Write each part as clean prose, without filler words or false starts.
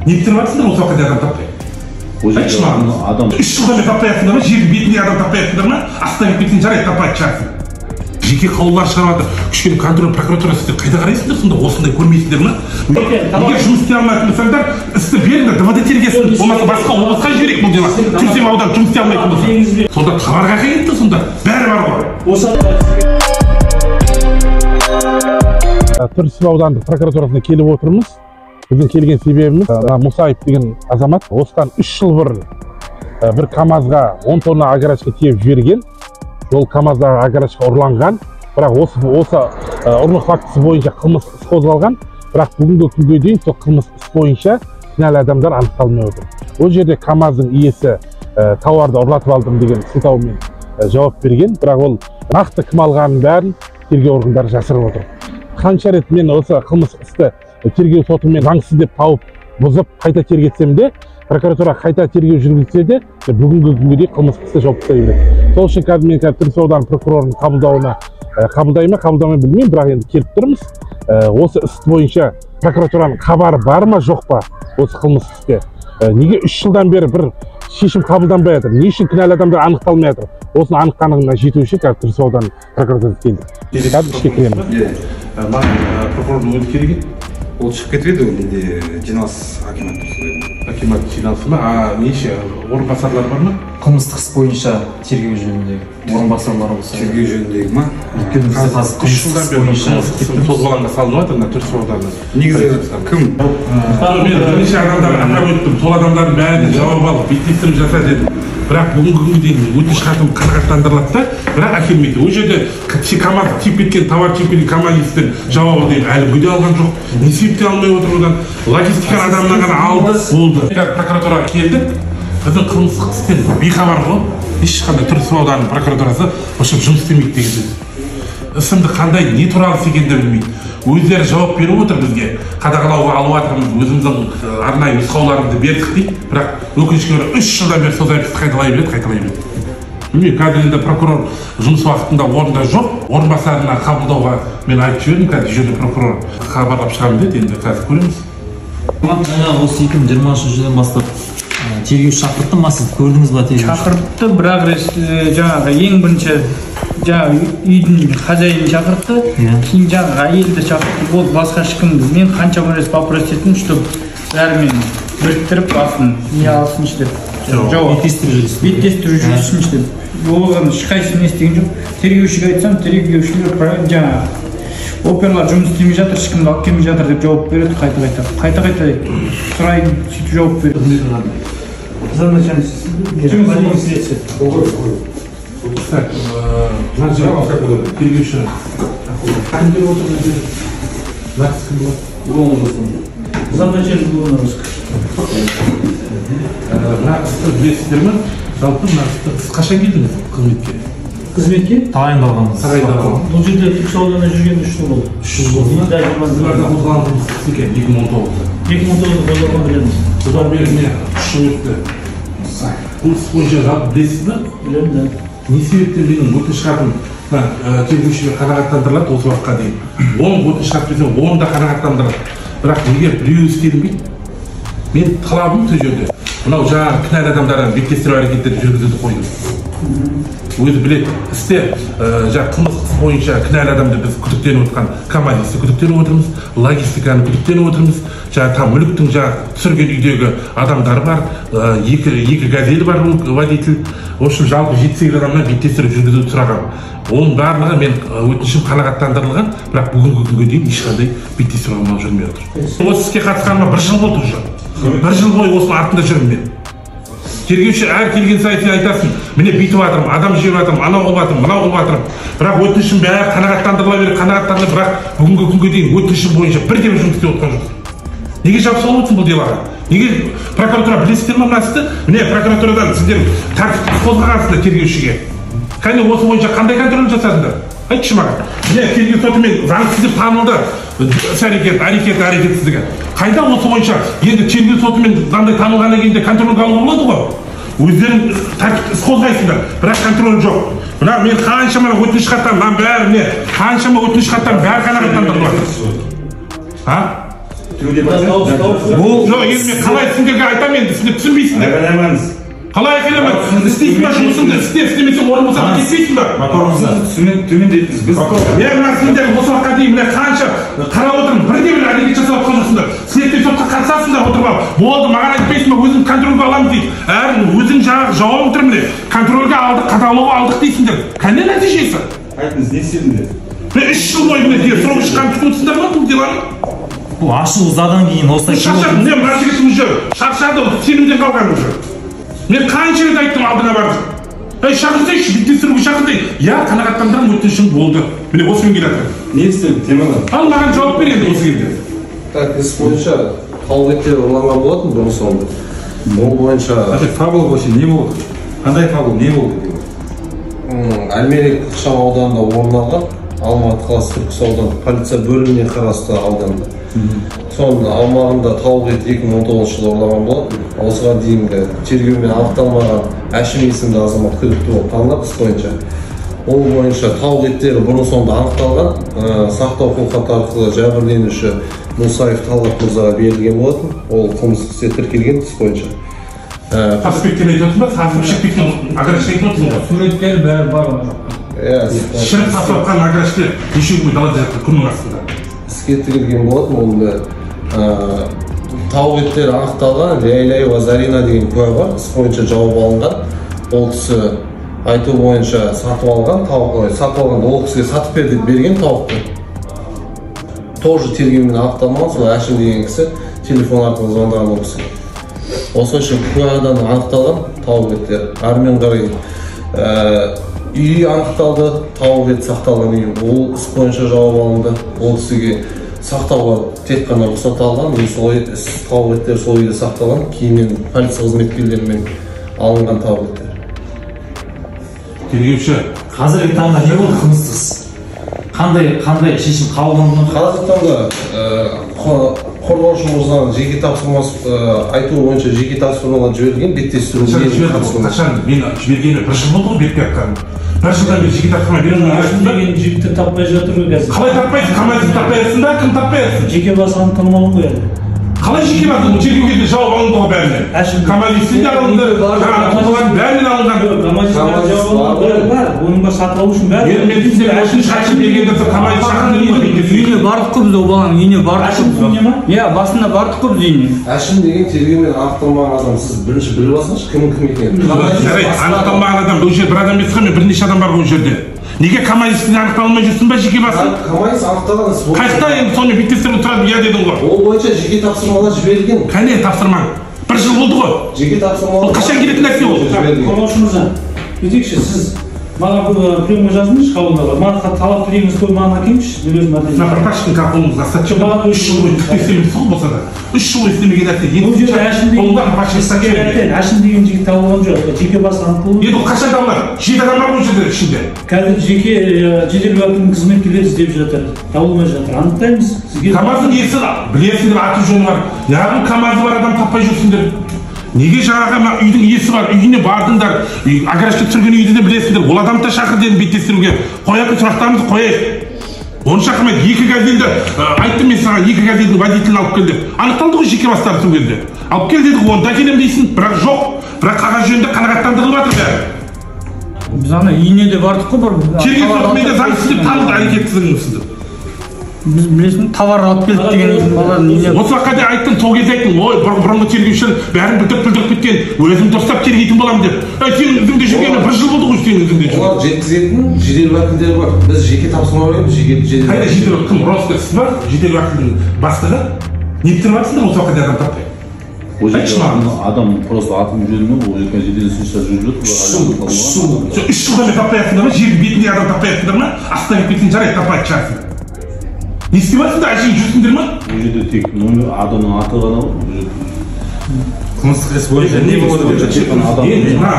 Не бітіріп жатсыңдар осы уақытта адам таппай? Айтшы маған. 3 жылдан бері таппай жатсыңдар ма? Жердің бетінде адам таппай жатсыңдар ма? Астына кетіп кетсең жарайды, таппайтын шығарсың. Жеке қаулылар шығарып жатыр. Күшкен контроль прокуратура, сіздер қайда қарайсыңдар сонда? Осындай көрмейсіңдер ма? Егер жұмыс істей алмайтын болсаңдар, істі беріңдер, ДВД тергесін. Болмаса басқа облысқа жіберейік бұл дело. Түрксіб ауданы жұмыс істей алмайтын болса. Сонда товар қайда кетті сонда? Бәрі бар ғой. Түрксіб аудандық прокуратурасына келіп отырмыз. Біздің келген себебіміз, Мұсаев деген азамат осыдан 3 жыл бұрын бір КАМАЗға 10 тонна аграшка тиеп жіберген. Ол КАМАЗдағы аграшка ұрланған, бірақ осы ұрлық фактісі бойынша қылмыс іс қозғалған, бірақ бүгінгі күнге дейін сол қылмыс іс бойынша кінәлі адамдар анықталмай отыр. Ол жерде КАМАЗдың иесі тауарды ұрлатып алдым деген сылтаумен жауап берген, бірақ ол нақты кім алғанын бәрін тергеу органдары жасырып отыр. Қанша рет мен осы қылмыс істі тергеу сотымен заңсыз деп тауып, бұзып қайта тергетсем де, прокуратура қайта тергеу жүргізсе де, бүгінгі күнге дейін қылмыстық істі жауып тастай береді. Сол үшін қазір мен Түрксіб ауданы прокурорының қабылдауына қабылдай ма, қабылдамай білмеймін, бірақ енді келіп тұрмыз. Осы іс бойынша прокуратураның хабары бар ма, жоқ па осы қылмыстық істе? Неге 3 жылдан бері бір шешім қабылданбай жатыр? Не үшін кінәлі адамдар анықталмай жатыр? Осыны анық-қанығына жету үшін қазір Түрксіб ауданы прокуратурасына келдік. Қазір ішке кіреміз. Маған прокурордың өзі керек еді. Ол шығып кетіп еді, ол менде жиналыс акимат. Акимат жиналысы ма? А неше орынбасарлар бар ма? Қылмыстық іс бойынша тергеу жөніндегі орынбасарлар болса. Тергеу жөніндегі ма? Өйткені бізде қазір 3 жылдан бері созбалаңға салынып жатыр мына Түрксіб ауданы. Негізі кім? Мен бірнеше адамдар атап өттім. Сол адамдардың бәріне жауап алып, беттестіріп жаса дедім. Бірақ бүгінгі күнге дейін өтініш хатым қанағаттандырылады да, бірақ әкелмейді. Ол жерде КАМАЗ тиіп кеткен, товар тиіп кеткен КАМАЗистен жауабы деймін, әлі күнге алған жоқ. Не себептен алмай отыр одан? Логистиканың адамынан ғана алды, болды. Прокуратураға келдік, біздің қылмыстық істен бейхабар ғой. Ешқандай Түрксіб ауданының прокуратурасы вообще жұмыс істемейді деген сөз. Ісімді қандай, не туралы іс екенін де білмейді. Өздері жауап беріп отыр бізге. Қадағалауға алып жатырмыз, өзіміздің арнайы нұсқауларымызды бердік дейді. Бірақ өкінішке орай 3 жылдан бері сол записьті қайталай береді, қайталай береді. Білмеймін, қазір енді прокурор жұмыс уақытында орында жоқ. Орынбасарына қабылдауға мен айтып жібердім, қазір дежурный прокурор хабарлап шығамын деді, енді қазір көреміз. Жаңағы осы 2020 жылдан бастап тергеуші шақыртты ма, сіз көрдіңіз ба тергеуші? Шақыртты, бірақ жаңағы ең бірінші жаңағы үйдің хозяинын шақыртты, кейін жаңағы әйелді шақыртты, болды, басқа ешкімді. Мен қанша рет попросить еттім, чтобы бәрімен біріктіріп басын не алсыншы деп. Жауап. Беттестіріп жүрсінші деп. Оған ешқайсысы не істеген жоқ. Тергеушіге айтсам, тергеушілер жаңағы оперлар жұмыс істемей жатыр, ешкімді алып келмей жатыр деп жауап береді қайта-қайта. Қайта-қайта сұраймын, сөйтіп жауап береді. Так, мына жерде тергеуші кімдер отыр мына жерде? Нақты кім болады? Замначальник уголовного розыска. Мына істі білесіздер ме? Жалпы мына істі сіз қашан келдіңіз қызметке? Қызметке? Тағайындалғаныңыз. Тағайындалған. Бұл жерде Түрксіб ауданында жүрген 3 жыл болды. 3 жыл болды ма? Сіздерде қозғалған қылмыстық іс екен 2019-да. 2019-да қозғалған білеміз. Содан бері міне 3 жыл өтті. Бұл іс бойынша жалпы білесіз бе? Білемін, да. Не себептен менің өтініш хатым тергеушіге қанағаттандырылады осы уақытқа дейін? 10 өтініш хат берсем, 10 да қанағаттандырылады. Бірақ неге біреуі істелінбейді? Мен талабым сол жерде. Мынау жаңағы кінәлі адамдарды беттестіру әрекеттерін жүргізуді қойдым. Өзі біледі, істе жаңағы қылмыстық іс бойынша кінәлі адамды біз күдіктеніп отырған КАМАЗисті күдіктеніп отырмыз, логистиканы күдіктеніп отырмыз, жаңағы там мүліктің жаңағы түсірген үйдегі адамдар бар, екі газель бар водитель. В общем, жалпы 7-8 адамнан беттестіріп жүргізуді сұрағанмын. Оның барлығы мен өтінішім қанағаттандырылған, бірақ бүгінгі күнге дейін ешқандай беттестіру амалы жүрмей отыр. Осы іске қатысқаныма 1 жыл болды уже. 1 жыл бойы осының артында жүрмін мен. Тергеуші әр келген сайын сен айтасың, міне бүйтіп жатырмын, адам жеп жатырмын, анау қылып жатырмын, мынау қылып жатырмын. Бірақ өтінішім бәрі қанағаттандырыла береді, қанағаттандырылып, бірақ бүгінгі күнге дейін өтінішім бойынша бірде бір жұмыс істеп отқан жоқ. Неге жауап салып отырсың бұл делоға? Неге прокуратура білесіздер ме мына істі? Міне прокуратурадан сіздер тәртіптік іс қозғағансыңдар тергеушіге. Кәне осы бойынша қандай контроль жасадыңдар? Айтшы маған. Міне тергеу сотымен заңсыз деп танылды іс әрекет, әрекет, әрекетсіздігі. Қайда осы бойынша енді тергеу сотымен заңдай танылғаннан кейін де контрольге алуға болады ғой. Өздерің тәртіптік іс қозғайсыңдар, бірақ контроль жоқ. Мына мен қаншама өтініш хаттарым, мынаның бәрі міне, қаншама өтініш хаттарым бәрі қанағаттандырылып жатыр. А? Бұл жоқ, енді мен қалай сендерге айтамын енді, сендер түсінбейсіңдер. Айқайламаңыз. Қалай айқайламаңыз? Істейсің ба жұмысыңды, істе, істемесең орын босатып кетпейсің ба? Төмендеттіңіз. Біз мен мына сендер осы уақытқа дейін мына қанша қарап отырмын, бірде бір әрекет жасап жатқан жоқсыңдар. Сендер сотқа қатысасыңдар отырып алып. Болды, маған айтпайсың ба, өзім контрольге аламын дейді. Әр өзің жаңағы жауабың тұр міне. Контрольге алдық, қадағалауға алдық дейсіңдер. Қандай нәтижесі? Айтыңыз, не істедіңдер? Мен 3 жыл бойы міне срок шыққан күтіп отырсыңдар ма бұл деланы? Бұл ашық ызадан кейін осылай шаршады, міне мына жігіт уже шаршады, сенімден қалған уже. Мен қанша рет айттым, алдына бардық. Ей, шақырсайшы, беттестіруге шақырсай. Я, қанағаттандырамын, өтінішім болды. Міне осымен келе жатыр. Не істедің, Темірлан? Ал маған жауап бер енді осы кезде. Так, іс бойынша тауық еттері ұрланған болатын бұрын соңды. Ол бойынша фабула вообще не болды? Қандай фабула, не болды? Әлмерек ықшам ауданында орын алған, Алматы қаласы Түркіс ауданы полиция бөліміне қарасты ауданда. Соның аумағында тауық еті 2019 жылы ұрланған болатын. Осыған дейінгі тергеумен анықталмаған Әшім есімді азамат күдікті болып танылады іс бойынша. Ол бойынша тауық еттері бұрын соңды анықталған, сақтау қолхаты арқылы жәбірленуші Мұсаев Талғат мырзаға берілген болатын. Ол қылмыстық істе тіркелген іс бойынша. Таспектен айтып отырсың ба? Сасып шықпайтын аграшты айтып отырсың ғой? Суреттері бәрі бар оның. Шіріп сасып жатқан аграшты неше күн далада жатыр күннің астында. Іске тіркелген болатын. Оның тауық еттері анықталған, Ляйляева Зарина деген куә бар, іс бойынша жауап алынған. Ол кісі айту бойынша сатып алған, тауық сатып алғанда ол кісіге сатып бер деп берген тауықты. Тоже тергеумен анықталмаған, сол Әшім деген кісі телефон арқылы звондаған ол кісіге. Осылайша куәдан анықталған тауық еттері. Әрмен қарай үй анықталды, тауық ет сақталған үй, ол іс бойынша жауап алынды. Ол кісіге сақтауға тек қана рұқсат алған, солай тауық еттері сол үйде сақталған, кейіннен полиция қызметкерлерімен алынған тауық еттері. Тергеуші, қазіргі таңда не болды қылмыстық іс? Қандай шешім қабылданды? Қазіргі таңда қорғаушы мырзаның жеке тапсырмасы айтуы бойынша жеке тапсырмалар жіберілген, беттестіру. Қашан мен жібергеніме бір жыл болды ғой бетке атқаным. Бір жылдан бері жеке тапсырма беремін. Әшім деген жігітті таппай жатыр ғой қазір. Қалай таппайсың? Камазды таппай жатсың ба? Кім таппай жатсың? Жеке басы анықталмаған ғой әлі. Қалай жеке басы? Бұл тергеу кезінде жауап алынды ғой бәріне. Камазистен де алынды, жаңағы бәрінен алынған. Камазистен жауап алынды, бәрі бар. Оның бар сатып алу үшін бәрі. Енді мен сіздерге өтініш хатшы бергенде Камазист шақырды ғой. Үйіне бардық қой біз, ол баланың үйіне бардық. Әшім үйіне ма? Иә, басында бардық қой біз үйіне. Әшім деген тергеумен анықталмаған адам, сіз бірінші біліп алсаңызшы кімнің кім екенін. Жарайды, анықталмаған адам, бұл жерде бір адам емес қой, мен бірнеше адам бар бұл жерде. Неге Камазистен анықталмай жүрсің ба жеке басы? Камазист анықталған іс бойынша. Қайықта енді сонымен беттестіріп тұрады, иә дедің ғой. Ол бойынша жеке тапсырмалар жіберілген. Қане тапсырмаң? Бір жыл болды ғой. Жеке тапсырмалар. Ол қашан келетін нәрсе ол? Қорғаушы мырза, бүйтейікші, сіз маған приемға жазыңызшы қабылдауға. Маған талап тілегіңіз қойып маған әкеліңізші, мен өзім әкелемін. Мына прапорщиктің қолыңызға ұстатшы. 3 жыл бойы түк те істемепсіз ғой болса да. 3 жыл бойы істемеген нәрсе. Бұл жерде Әшім деген Әшім деген жігіт табылған жоқ. Жеке басы анықталған. Енді ол қашан табылады? 7 адам бар бұл жерде ішінде. Қазір жеке жедел уәкілдің қызметкерлері іздеп жатыр. Табылмай жатыр. Анықтаймыз. Сізге КамАЗдың иесі білесіңдер, аты жөні бар. Неғып КамАЗы бар адам таппай жүрсіңдер? Неге жаңағы мына үйдің иесі бар, үйіне бардыңдар, аграшты түсірген үйді де білесіңдер, ол адамды да шақыр дедім беттестіруге. Қоятын сұрақтарымызды қояйық. Оны шақырмайды. 2 газельді айттым мен саған, 2 газельдің водителін алып кел деп. Анықталды ғой жеке бастары сол кезде. Алып кел дедік, оны да келем дейсің, бірақ жоқ. Бірақ қағаз жөнінде қанағаттандырылып жатыр бәрі. Біз ана үйіне де бардық қой бір. Тергеу сотымен де заңсыз деп танылды әрекетсіздігіңіз сіздің. Біз білесің, товар алып келдік деген баланың үйіне. Осы уақытқа дейін айттым, сол кезде айттым, ой, бұрынғы тергеушілер бәрін бүлдіріп кеткен, өзім дұрыстап тергейтін боламын деп. Ей, сенің ізіңде жүргеніне бір жыл болды ғой, сенің ізіңде жүргеніне. Олар жеткізетін жедел уәкілдер бар. Біз жеке тапсырма береміз, жедел. Қайда жедел уәкіл? Кім? Роско сіз ба? Жедел уәкілдің бастығы? Не бітіріп жатсыңдар осы уақытқа дейін адам таппай? Ол жерде адам просто атын жөнін, ол жерде жедел служба жүріп жатыр. 3 жылдан бері таппай жатсыңдар ма? Жердің бетінде адам таппай жатсыңдар ма? Астына кіріп кетсең жарайды, таппайтын шығарсың. Не істеп жатсыңдар? Әшейін жүрсіңдер ма? Бұл жерде тек номер, адамның аты ғана бар. Бұл жерде қылмыстық іс бойынша не болады? Енді мына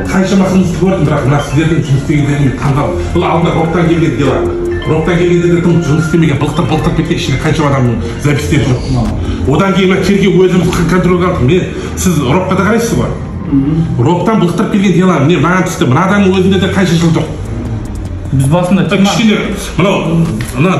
қаншама қылмысты көрдім, бірақ мына сіздердің жұмыс істегендеріне мен таңғаламын. Бұл алдында РОПтан келген дела. РОПтан келгенде де кім жұмыс істемеген, былықтырып кеткен, ішінде қаншама адамның запистері жоқ. Одан кейін мына тергеу өзіміз контрольге алдық. Мен сіз РОПқа да қарайсыз ғой. РОПтан былықтырып келген дела міне маған түсті. Мына адамның өзінде де қанша жыл жоқ. Біз басында кішкене мынау мына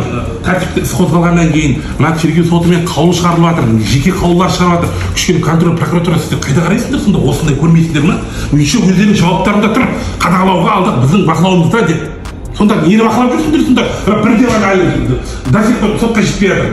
тәртіпті іс қозғалғаннан кейін мына тергеу сотымен қаулы шығарылып жатыр, жеке қаулылар шығарып жатыр. Кішкене контроль прокуратура, сіздер қайда қарайсыңдар сонда? Осындай көрмейсіңдер ма? Еще өздерінің жауаптарында тұр, қадағалауға алдық, біздің бақылауымызда деп. Сонда нені бақылап жүрсіңдер сонда? Бірде ғана әлі до сих пор сотқа жетпей жатыр.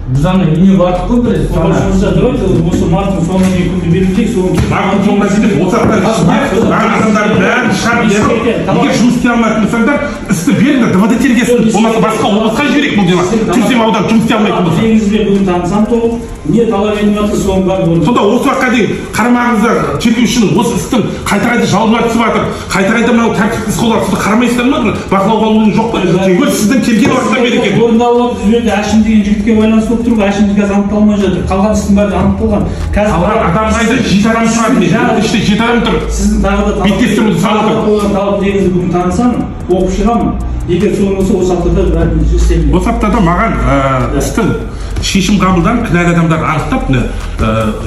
Біз ана үйіне бардық қой бір рет. Давайте осы марттың соңына дейін күнді белгілейік, соны марттың соңына дейін осы аптаның ішінде адамдардың бәрін шығарып, егер жұмыс істей алмайтын болсаңдар, істі беріңдер, ДВД тергесін, болмаса басқа облысқа жіберейік бұл дело. Түрксіб ауданы жұмыс істей алмайтын болса. Тілегіңізбен бүгін танысам толық, не талап етіп жатыр, соның бәрін орындап. Сонда осы уақытқа дейін қарамағыңызда тергеушінің осы істің қайта-қайта жалынына түсіп жатыр, қайта-қайта мынау тәртіптік іс қолға түсті, қарамайсыздар ма? Бақылауға алудың жоқ па? Өз сіздің келген уақыттан бері екен. Орындалып жатыр, бұл жерде Әшім деген жігітке байланысты болып тұр ғой, Әшім қазір анықталмай жатыр. Қалған істің бәрі анықталған. Қазір қалған адам қайда? 7 адам тұрады. Іште 7 адам тұр. Сіздің тағы да беттестіруді салып отыр. Талап тілегіңізді бүгін танысамын, оқып шығамын. Егер солай болса, осы аптада бәрін істелінеді. Осы аптада маған істің шешім қабылданып, кінәлі адамдарды анықтап,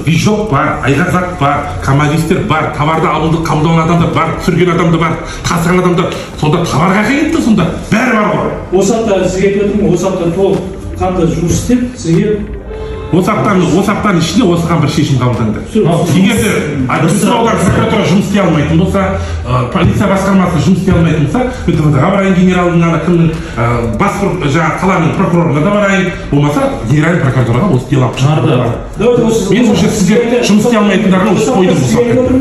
вижок бар, айғақ зат бар, коммунистер бар, товарды алуды қабылдаған адамдар бар, түсірген адамдар бар, тасыған адамдар. Сонда товарға қай кетті сонда? Бәрі бар ғой. Осы апта сізге айтып отырмын, осы апта толық қанды жұмыс істеп, сізге осы аптаның ішінде осыған бір шешім қабылданды. Егер де Түрксіб прокуратура жұмыс істей алмайтын болса, полиция басқармасы жұмыс істей алмайтын болса, мен ДВД-ға барайын, генералдың ана кімнің бас жаңағы қаланың прокурорына да барайын, болмаса генеральный прокуратураға осы дело алып шығарды. Мен уже сіздер жұмыс істей алмайтындарына осы қойдым.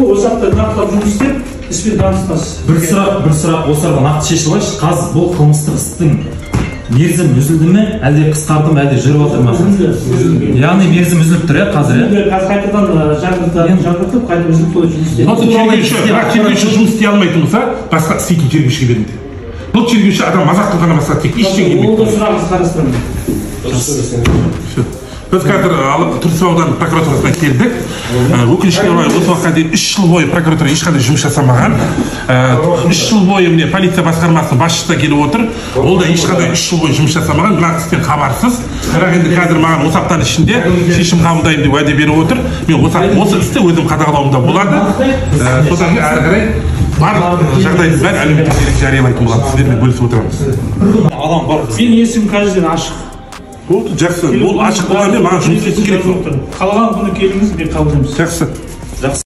Осы апта нақтылап жұмыс істеп, іспен танысасыз. Бір сұрақ, осы арада нақты шешіп алайыншы. Қазір бұл қылмыстық істің мерзім үзілді ме, әлде қысқарды ма, әлде жүріп жатыр ма? Үзілді. Яғни мерзім үзіліп тұр, иә, қазір, иә? Қазір қайтадан жаңғыртып, қайта үзіліп солай жұмыс істейді. Осы тергеуші жұмыс істей алмайтын болса, басқа істейтін тергеушіге беріңдер. Бұл тергеуші адам мазақ қылғаннан басқа тек ештеңе келмейді. Ол да сұрағыңызды қарастырамын. Біз қазір Түрксіб ауданы прокуратурасына келдік. Өкінішке орай, осы уақытқа дейін 3 жыл бойы прокуратура ешқандай жұмыс жасамаған. 3 жыл бойы міне полиция басқармасының басшысы да келіп отыр. Ол да ешқандай 3 жыл бойы жұмыс жасамаған, мына істен хабарсыз. Бірақ енді қазір маған осы аптаның ішінде шешім қабылдаймын деп уәде беріп отыр. Мен осы істі өзім қадағалауымда болады. Содан кейін әрі қарай барлық жағдайымыз бәрі әлеуметтік желіде жариялайтын боламыз. Сіздермен бөлісіп отырамыз. Адам бар. Менің есімім қазірден ашық. Болды, жақсы. Ол ашық болғанмен маған жұмыс істейтін керек. Қалған күні келіңіз, мен қабылдаймыз. Жақсы.